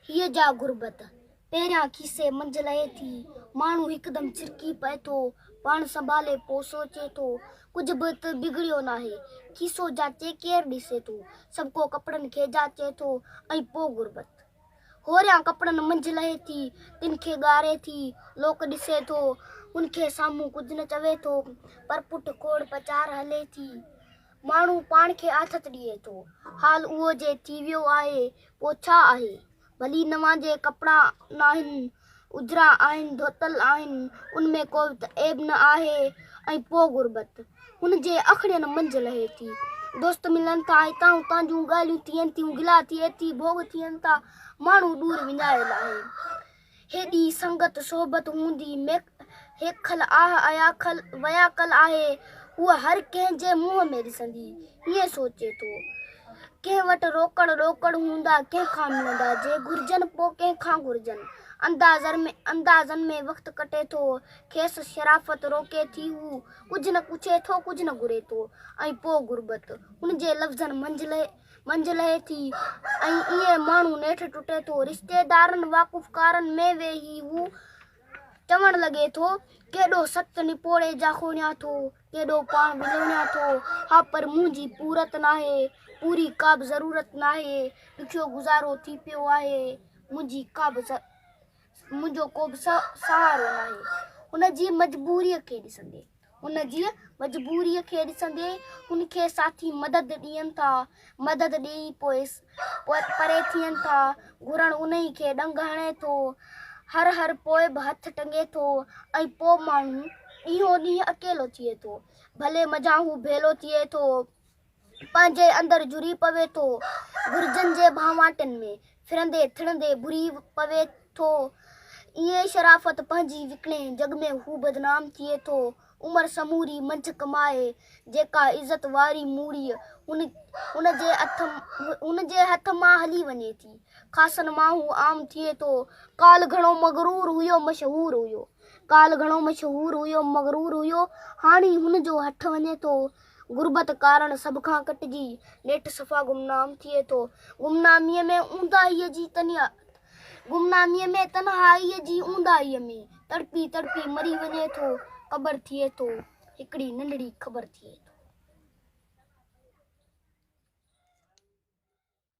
هيء جا غربت پهريان کيسي منجهه لهي ٿي، ماڻهو هڪدم ڇرڪي پئي ٿو، پاڻ سنڀالي پوء سوچي ٿو، ڪجهه به ته بگڙيو ناهي. کيسو جاچي ڪير ڏسي ٿو؟ سڀڪو ڪپڙن کي جاچي ٿو ۽ پوء غربت هوريان ڪپڙن منجهه لهي ٿي، تن کي ڳاري ٿي، لوڪ ڏسي ٿو، هن کي سامهون ڪجهه نه چوي ٿو، پر پٺ کوڙ پچار هلي ٿي. ماڻهو پاڻ کي آٿت ڏئي ٿو. حال اهو جي ٿي ويو آهي، پوء ڇا آهي؟ ڀلي نوان جي ڪپڙا ناهن، اجرا آهن، ڌوتل آهن، ان ۾ ڪو به ته عيب نه آهي ۽ پوء غربت هن جي اکڙين منجهه لهي ٿي. دوست ملن ٿا، هتان هتان جون ڳالهيون ٿين ٿيون، گلا ٿئي ٿي، ڀوڳ ٿين ٿا، ماڻهو ڏور وڃايل آهي. هيڏي سنگت صحبت هوندي هيکل آهه اياکل وياڪل آهي. هوء هر ڪنهن جي منهن ۾ ڏسندي ائين سوچي ٿو. ڪنهن وٽ روڪڙ ڏوڪڙ هوندا ڪنهن کان ملندا، جي گهرجن پوء ڪنهن کان گهرجن. اندازن ۾ وقت ڪٽي ٿو. کيس شرافت روڪي ٿي. هو ڪجهه نه پڇي ٿو ڪجهه نه گهري ٿو ۽ پوء غربت هن جي لفظن منجهه منجهه لهي ٿي ۽ ائين ماڻهو نيٺ ٽٽي ٿو. رشتيدارن واقفڪارن ۾ ويهي هو چوڻ لڳي ٿو، ڪيڏو ست نپوڙي جاکوڙيان ٿو، ڪيڏو پاڻ ولوڙيان ٿو، ها پر منهنجي پورت ناهي، پوري ڪابه ضرورت ناهي، ڏکيو گذارو ٿي پيو آهي، منهنجي ڪابه منهنجو ڪوبه سهارو ناهي. هن جي مجبوريء کي ڏسندي. هن جي مجبوريء کي ڏسندي هن کي ساٿي مدد ڏين ٿا. مدد ڏيئي پوء پري ٿين ٿا. گهرڻ انهي کي ڏنگ هڻي ٿو. هر هر پوء به هٿ ٽنگي ٿو ۽ پوء ماڻهو ڏينهون ڏينهن اڪيلو ٿئي ٿو. ڀلي منجهان هو ڀيلو ٿئي ٿو. پنهنجي اندر جهري پوي ٿو. گهرجن جي ڀانواٽن ۾ ڦرندي ٿڙندي ڀري پوي ٿو. ائين شرافت پنهنجي وڪڻي جڳ ۾ هو بدنام ٿئي ٿو. عمر سموري منجهه ڪمائي جيڪا عزت واري موڙيء هن جي هٿ مان هلي وڃي ٿي. خاصن مان هو عام ٿئي ٿو. ڪالهه گهڻو مغرور هيو مشهور هيو. ڪالهه گهڻو مشهور هيو مغرور هيو. هاڻي هن جو هٺ وڃي ٿو. غربت ڪارڻ سڀ کان ڪٽجي نيٺ صفا گمنام ٿئي ٿو. گمناميء ۾ اونداهيء جي گمناميء ۾ تنهائيء جي اونداهيء ۾ تڙپي تڙپي مري وڃي ٿو. قبر ٿئي ٿو. هڪڙي ننڍڙي خبر ٿئي ٿو.